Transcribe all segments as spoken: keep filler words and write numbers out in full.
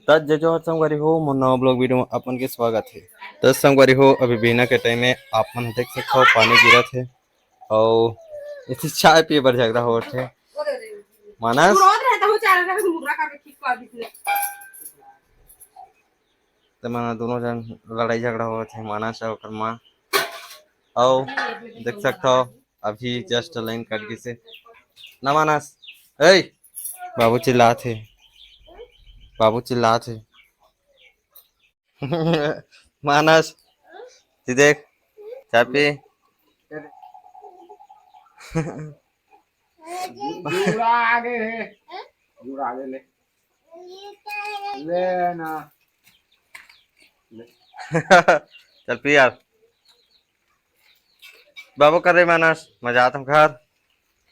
त जय जोहार संगवारी हो, मोर नवा vlog video में आप मन के स्वागत हे। त संगवारी हो, अभी बिहना के time में आप मन देख सकथव पानी गिरत हे अउ एती चाय पिए बर झगड़ा होवत हे। मानस, त मन दोनों जन लड़ाई झगड़ा होवत हे, मानस अउ ओकर माँ। अउ देख सकथव अभी just line कट गिसे ना मानस। ए, बाबू चिल्लात हे, बाबू चिल्लात हे। मानस, जी देख, चाय पी। जुड़ा आगे हे, जुड़ा आगे ले, ले ना। चल पी यार। बाबू कर रे मानस, मैं जात हूँ घर।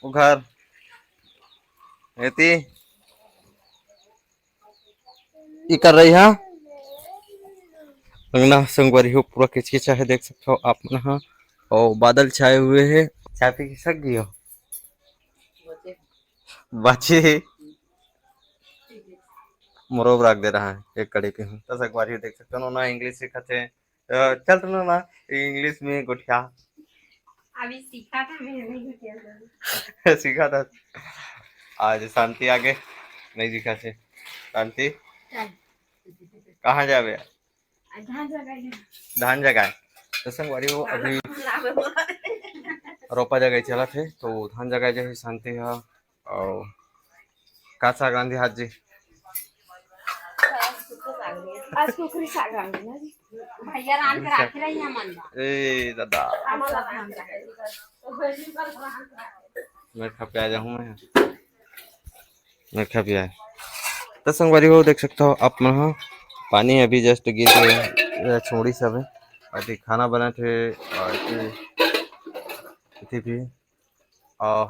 वो घर एती ई कर रही हा। अंगना संगवारी हो पूरा किचकिचा हे, देख सकथव आप मन हा। अउ बादल छाए हुए हे। चाय पी के सक गियो। बाची मोरो रख दे रहा है एक कड़ी पे हूँ। त संगवारी हो देख सकथव ना, English सीखत हे। अ, चल तो ना, English में गोठिया। अभी सीखा था, मैं नहीं गोठिया था। सीखा था। आज शांति आगे नहीं दिखा से। शांति, चल। कहाँ जाबे? आ, धान जगाए। धान जगाए। त संगवारी हो, अभी रोपा जगाए चलत हे, तो धान जगाए जाही शांति हा। अउ का साग रांधी आज जी? आज कुकरी साग रांधी ना जी। भैया रांध के राखे रही हमन ला। ए दादा। हमन ला रांध के राखे। मैं खा प्याज हूँ मैं। मैं खा प्याज। त संगवारी हो, देख सकथव आप मन ह, पानी अभी just गिर के छोड़ी सब हे। अभी खाना बनत हे अउ एती भी अउ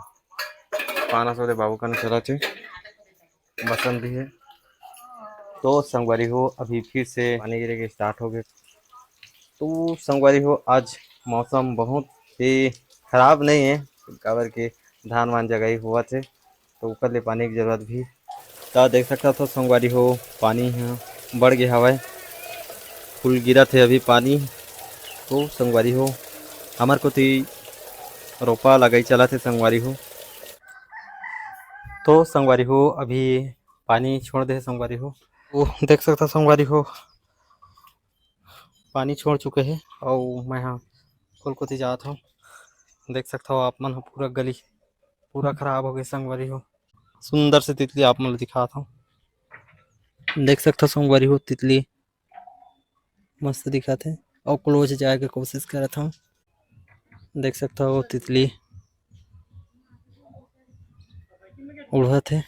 पाना सोते बाबू कने चलत हे, बसन भी हे। तो संगवारी हो, अभी फिर से पानी गिरे के start हो गए। तो संगवारी हो, आज मौसम बहुत ही खराब नहीं है, काबर के धान वान जगाई हुआ थे, तो ओकर ले पानी की जरूरत भी। तो देख सकथव संगवारी हो, पानी ह बढ़ गया हवय, full गिरत हे अभी पानी। तो संगवारी हो, हमर कोती रोपा लगाई चलत हे संगवारी हो। तो संगवारी हो, अभी पानी छोड़ दे हे संगवारी हो। तो देख सकथव संगवारी हो, पानी छोड़ चुके हे अउ मैं हा खोल कोती जात हूँ। देख सकथव आप मन ह, पूरा गली पूरा खराब हो गए संगवारी हो। सुंदर से तितली आप मन ल दिखात हूँ। देख सकथव संगवारी हो, तितली मस्त दिखत हे अउ close जाए के कोशिश करत हूँ। देख सकथव तितली उड़त हे।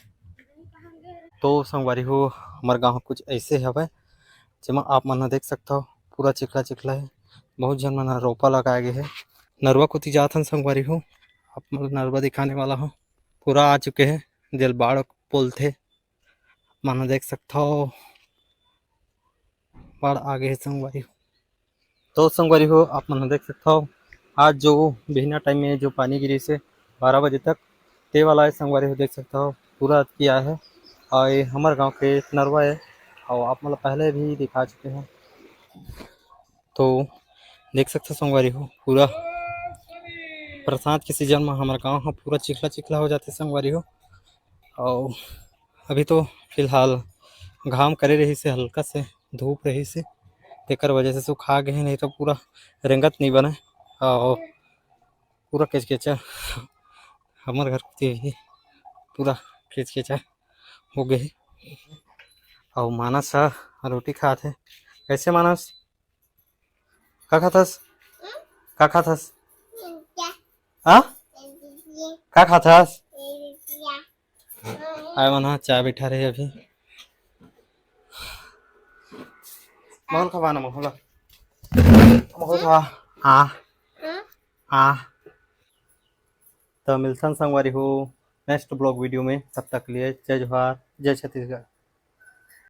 तो संगवारी हो, हमर गांव कुछ ऐसे हवय, जेमा आप मन ह देख सकथव, पूरा चिखला चिखला हे। बहुत झन मन ह रोपा लगाए गे हे। नरवा कोती जात हन संगवारी हो, आप मन ल नरवा दिखाने वाला हूँ। पूरा आ चुके हे, जेल बाढ़ बोलथे। मन ह देख सकथव, बाढ़ आ गे हे संगवारी हो। तो संगवारी हो, आप मन ह देख सकथव, आज जो बिहना time में जो पानी गिरिस हे बारह बजे तक, ते वाला हे संगवारी हो, देख सकथव, पूरा अतकी आए हे। अउ ये हमर गांव के नरवा हे, अउ आप मन ल पहले भी दिखा चुके हन। तो देख सकथव संगवारी हो, पूरा बरसात के season में हमर गांव ह पूरा चिखला चिखला हो जाथे संगवारी हो। अउ अभी तो फिलहाल घाम करे रहिस हे, हल्का से धूप रहिस हे, तेकर वजह से सुखा गे हे, नहीं तो पूरा रेंगत नहीं बने। अउ पूरा केचकेचा हमर घर कोती भी पूरा केचकेचा हो गे हे। अउ मानस ह रोटी खात हे। कैसे मानस? का खाथस? का खाथस? आ? का खाथस? आय मन ह चाय बैठा रहे अभी। माहौल खवा ना, माहौल। माहौल खवा। हाँ। हाँ। तो मिलथन संगवारी हो next vlog video में। तब तक के लिए जय जोहार, जय छत्तीसगढ़।